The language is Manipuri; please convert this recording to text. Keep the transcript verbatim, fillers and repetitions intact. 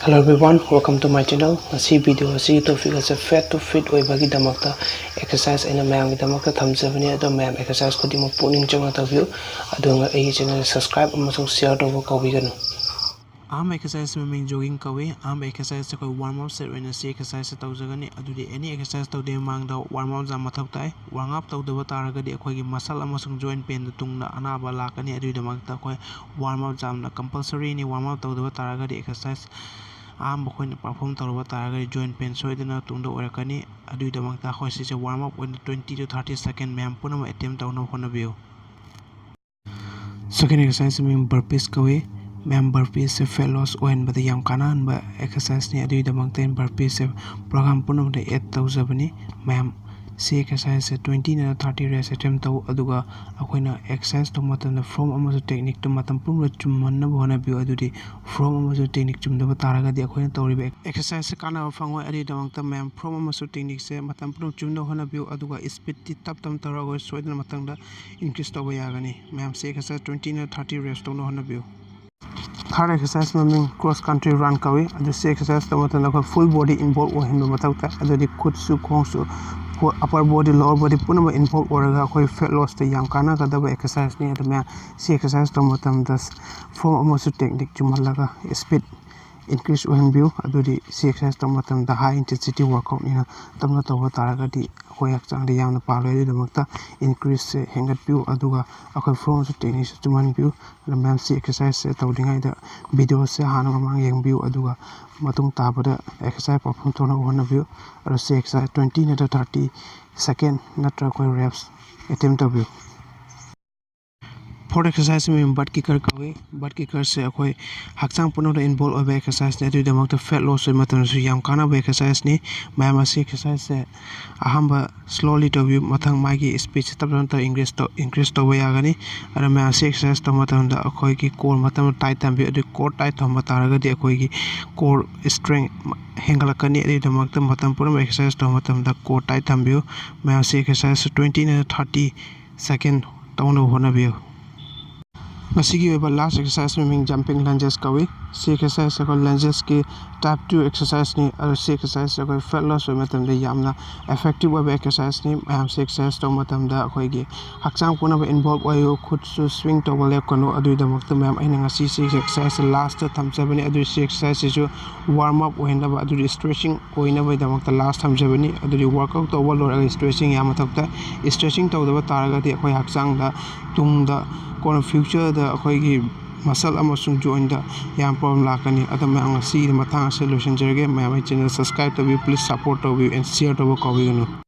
Hello everyone, welcome to my channel. ꯉꯁꯤ video ꯑꯁꯤꯒꯤ topic ꯑꯁꯤ fat to fit ꯑꯣꯏꯕꯒꯤꯗꯃꯛꯇ exercise ꯑꯩꯅ ꯃꯌꯥꯝꯒꯤꯗꯃꯛꯇ ꯊꯝꯖꯕꯅꯤ꯫ ꯑꯗꯣ ꯃꯌꯥꯝ exercise ꯈꯨꯗꯤꯡꯃꯛ ꯄꯨꯛꯅꯤꯡ ꯆꯪꯅ ꯇꯧꯕꯤꯌꯨ꯫ ꯑꯗꯨꯒ ꯑꯩꯒꯤ channel subscribe ꯑꯃꯁꯨꯡ share ꯇꯧꯕ ꯀꯥꯎꯕꯤꯒꯅꯨ꯫ ꯑꯍꯥꯟꯕ exercise ꯃꯃꯤꯡ jogging ꯀꯧꯏ꯫ ꯑꯍꯥꯟꯕ exercise ꯑꯩꯈꯣꯏ warm up set ꯑꯣꯏꯅ ꯁꯤ exercise ꯇꯧꯖꯒꯅꯤ꯫ ꯑꯗꯨꯗꯤ any exercise ꯇꯧꯗ꯭ꯔꯤꯉꯩ ꯃꯃꯥꯡꯗ warm up ꯌꯥꯝ ꯃꯊꯧ ꯇꯥꯏ꯫ Warm up ꯇꯧꯗꯕ ꯇꯥꯔꯒꯗꯤ ꯑꯩꯈꯣꯏꯒꯤ muscle ꯑꯃꯁꯨꯡ joint painꯗ ꯇꯨꯡꯗ ꯑꯅꯥꯕ ꯂꯥꯛꯀꯅꯤ꯫ ꯑꯗꯨꯒꯤꯗꯃꯛꯇ ꯑꯩꯈꯣꯏ warm up ꯌꯥꯝꯅ compulsoryꯅꯤ꯫ Warm up ꯇꯧꯗꯕ ꯇꯥꯔꯒꯗꯤ exercise ꯑꯍꯥꯟꯕ ꯑꯩꯈꯣꯏꯅ perform ꯇꯧꯔꯕ ꯇꯥꯔꯒꯗꯤ joint pain ꯁꯣꯏꯗꯅ ꯇꯨꯡꯗ ꯑꯣꯏꯔꯛꯀꯅꯤ꯫ ꯑꯗꯨꯒꯤꯗꯃꯛꯇ ꯑꯩꯈꯣꯏ ꯁꯤꯁꯦ warm up ꯑꯣꯏꯅ twenty to thirty second ꯃꯌꯥꯝ ꯄꯨꯝꯅꯃꯛ attempt ꯇꯧꯅꯕ ꯍꯣꯠꯅꯕꯤꯌꯨ꯫ Second exercise ꯃꯤꯡ burpees ꯀꯧꯏ꯫ ꯃꯌꯥꯝ burpeesꯁꯦ fat loss ꯑꯣꯏꯍꯟꯕꯗ ꯌꯥꯝ ꯀꯥꯟꯅꯍꯟꯕ exerciseꯅꯤ꯫ ꯑꯗꯨꯒꯤꯗꯃꯛꯇ ꯑꯩꯅ burpeesꯁꯦ program ꯄꯨꯝꯅꯃꯛꯇ add ꯇꯧꯖꯕꯅꯤ꯫ ꯃꯌꯥꯝ ꯁꯤ exerciseꯁꯦ twenty ꯅꯠꯇ꯭ꯔ thirty reps attempt ꯇꯧ꯫ ꯑꯗꯨꯒ ꯑꯩꯈꯣꯏꯅ exercise ꯇꯧꯕ ꯃꯇꯝꯗ form ꯑꯃꯁꯨꯡ techniqueꯇꯨ ꯃꯇꯝ ꯄꯨꯝꯅꯃꯛꯇ ꯆꯨꯝꯍꯟꯅꯕ ꯍꯣꯠꯅꯕꯤꯌꯨ꯫ ꯑꯗꯨꯗꯤ form ꯑꯃꯁꯨꯡ technique ꯆꯨꯝꯗꯕ ꯇꯥꯔꯒꯗꯤ ꯑꯩꯈꯣꯏꯅ ꯇꯧꯔꯤꯕ exerciseꯁꯦ ꯀꯥꯟꯅꯕ ꯐꯪꯉꯣꯏ꯫ ꯑꯗꯨꯒꯤꯗꯃꯛꯇ ꯃꯌꯥꯝ form ꯑꯃꯁꯨꯡ techniqueꯁꯦ ꯃꯇꯝ ꯄꯨꯝꯅꯃꯛ ꯆꯨꯝꯅꯕ ꯍꯣꯠꯅꯕꯤꯌꯨ꯫ ꯑꯗꯨꯒ speedꯇꯤ ꯇꯞ ꯇꯞꯅ ꯇꯧꯔꯒ ꯁꯣꯏꯗꯅ ꯃꯊꯪꯗ increase ꯇꯧꯕ ꯌꯥꯒꯅꯤ꯫ ꯃꯌꯥꯝ ꯁꯤ exercise twenty ꯅꯠꯇ꯭ꯔ thirty reps ꯇꯧꯅꯕ ꯍꯣꯠꯅꯕꯤꯌꯨ꯫ Third exercise ꯃꯃꯤꯡ cross country run ꯀꯧꯏ꯫ ꯑꯗꯨ ꯁꯤ exercise ꯇꯧꯕ ꯃꯇꯝꯗ ꯑꯩꯈꯣꯏ full body involve ꯑꯣꯏꯍꯟꯕ ꯃꯊꯧ ꯇꯥꯏ꯫ ꯑꯗꯨꯗꯤ ꯈꯨꯠꯁꯨ ꯈꯣꯡꯁꯨ, upper body, lower body ꯄꯨꯝꯅꯃꯛ involve ꯑꯣꯏꯔꯒ ꯑꯩꯈꯣꯏ fat lossꯇ ꯌꯥꯝ ꯀꯥꯟꯅꯒꯗꯕ exerciseꯅꯤ꯫ ꯑꯗꯨ ꯃꯌꯥꯝ ꯁꯤ exercise ꯇꯧꯕ ꯃꯇꯝꯗ form ꯑꯃꯁꯨꯡ technique ꯆꯨꯝꯍꯜꯂꯒ speed increase ꯑꯣꯏꯍꯟꯕꯤꯌꯨ꯫ ꯑꯗꯨꯗꯤ ꯁꯤ exercise ꯇꯧꯕ ꯃꯇꯝꯗ high intensity workoutꯅꯤꯅ ꯇꯞꯅ ꯇꯧꯕ ꯇꯥꯔꯒꯗꯤ ꯑꯩꯈꯣꯏ ꯍꯛꯆꯥꯡꯗ ꯌꯥꯝꯅ ꯄꯥꯜꯂꯣꯏ꯫ ꯑꯗꯨꯒꯤꯗꯃꯛꯇ increaseꯁꯦ ꯍꯦꯟꯒꯠꯄꯤꯌꯨ꯫ ꯑꯗꯨꯒ ꯑꯩꯈꯣꯏ form ꯑꯃꯁꯨꯡ techniqueꯁꯦ ꯆꯨꯝꯍꯟꯕꯤꯌꯨ꯫ ꯑꯗꯨ ꯃꯌꯥꯝ ꯁꯤ exerciseꯁꯦ ꯇꯧꯗ꯭ꯔꯤꯉꯩꯗ videoꯁꯦ ꯍꯥꯟꯅ ꯃꯃꯥꯡ ꯌꯦꯡꯕꯤꯌꯨ꯫ ꯑꯗꯨꯒ ꯃꯇꯨꯡ ꯇꯥꯕꯗ exercise perform ꯇꯧꯅꯕ ꯍꯣꯠꯅꯕꯤꯌꯨ꯫ ꯑꯗꯣ ꯁꯤ exercise twenty ꯅꯠꯇ꯭ꯔ thirty second ꯅꯠꯇ꯭ꯔ ꯑꯩꯈꯣꯏ reps attempt ꯇꯧꯕꯤꯌꯨ꯫ Fourth exercise ꯃꯤꯡ butt kicker ꯀꯧꯏ꯫ Butt kickerꯁꯦ ꯑꯩꯈꯣꯏ ꯍꯛꯆꯥꯡ ꯄꯨꯝꯅꯃꯛꯇ involve ꯑꯣꯏꯕ exerciseꯅꯤ꯫ ꯑꯗꯨꯒꯤꯗꯃꯛꯇ fat loss ꯑꯣꯏꯕ ꯃꯇꯝꯗꯁꯨ ꯌꯥꯝ ꯀꯥꯟꯅꯕ exerciseꯅꯤ꯫ ꯃꯌꯥꯝ ꯑꯁꯤ exerciseꯁꯦ ꯑꯍꯥꯟꯕ slowly ꯇꯧꯕꯤꯌꯨ꯫ ꯃꯊꯪ ꯃꯥꯒꯤ speedꯁꯦ ꯇꯞ ꯇꯞꯅ ꯇꯧ increase ꯇꯧ, increase ꯇꯧꯕ ꯌꯥꯒꯅꯤ꯫ ꯑꯗꯨꯅ ꯃꯌꯥꯝ ꯑꯁꯤ exercise ꯇꯧꯕ ꯃꯇꯝꯗ ꯑꯩꯈꯣꯏꯒꯤ core ꯃꯇꯝ tight ꯊꯝꯕꯤꯌꯨ꯫ ꯑꯗꯨ core tight ꯊꯝꯕ ꯇꯥꯔꯒꯗꯤ ꯑꯩꯈꯣꯏꯒꯤ core strength ꯍꯦꯟꯒꯠꯂꯛꯀꯅꯤ꯫ ꯑꯗꯨꯒꯤꯗꯃꯛꯇ ꯃꯇꯝ ꯄꯨꯝꯅꯃꯛ exercise ꯇꯧꯕ ꯃꯇꯝꯗ core tight ꯊꯝꯕꯤꯌꯨ꯫ ꯃꯌꯥꯝ ꯑꯁꯤ exercise twenty ꯅꯠꯇ꯭ꯔ thirty second ꯇꯧꯅꯕ ꯍꯣꯠꯅꯕꯤꯌꯨ꯫ ꯃꯁꯤꯒꯤ ꯑꯣꯏꯕ last exercise ꯃꯃꯤꯡ jumping lunges ꯀꯧꯏ꯫ ꯁꯤ exercise ꯑꯩꯈꯣꯏ lungesꯀꯤ type two exerciseꯅꯤ꯫ ꯑꯗꯨ ꯁꯤ exercise ꯑꯩꯈꯣꯏ fat loss ꯑꯣꯏꯕ ꯃꯇꯝꯗ ꯌꯥꯝꯅ effective ꯑꯣꯏꯕ exerciseꯅꯤ꯫ ꯃꯌꯥꯝ ꯁꯤ exercise ꯇꯧꯕ ꯃꯇꯝꯗ ꯑꯩꯈꯣꯏꯒꯤ ꯍꯛꯆꯥꯡ ꯄꯨꯝꯅꯃꯛ involve ꯑꯣꯏꯌꯨ꯫ ꯈꯨꯠꯁꯨ swing ꯇꯧꯕ ꯂꯦꯞꯀꯅꯨ꯫ ꯑꯗꯨꯒꯤꯗꯃꯛꯇ ꯃꯌꯥꯝ ꯑꯩꯅ ꯉꯁꯤ ꯁꯤ exercise lastꯇ ꯊꯝꯖꯕꯅꯤ꯫ ꯑꯗꯨ ꯁꯤ exerciseꯁꯤꯁꯨ warm up ꯑꯣꯏꯍꯟꯅꯕ, ꯑꯗꯨꯗꯤ stretching ꯑꯣꯏꯅꯕꯒꯤꯗꯃꯛꯇ last ꯊꯝꯖꯕꯅꯤ꯫ ꯑꯗꯨꯗꯤ workout ꯇꯧꯕ ꯂꯣꯏꯔꯒ stretching ꯌꯥꯝ ꯃꯊꯧ ꯇꯥꯏ꯫ Stretching ꯇꯧꯗꯕ ꯇꯥꯔꯒꯗꯤ ꯑꯩꯈꯣꯏ ꯍꯛꯆꯥꯡꯗ ꯇꯨꯡꯗ ꯀꯣꯟꯅ futureꯗ ꯑꯩꯈꯣꯏꯒꯤ muscle ꯑꯃꯁꯨꯡ jointꯇ ꯌꯥꯝ problem ꯂꯥꯛꯀꯅꯤ꯫ ꯑꯗꯨ ꯃꯌꯥꯝ ꯉꯁꯤꯒꯤ ꯃꯇꯥꯡ ꯑꯁꯤꯗ ꯂꯣꯏꯁꯤꯟꯖꯔꯒꯦ꯫ ꯃꯌꯥꯝ ꯑꯩ channel subscribe ꯇꯧꯕꯤꯌꯨ, please support ꯇꯧꯕꯤꯌꯨ and share ꯇꯧꯕ ꯀꯥꯎꯕꯤꯒꯅꯨ꯫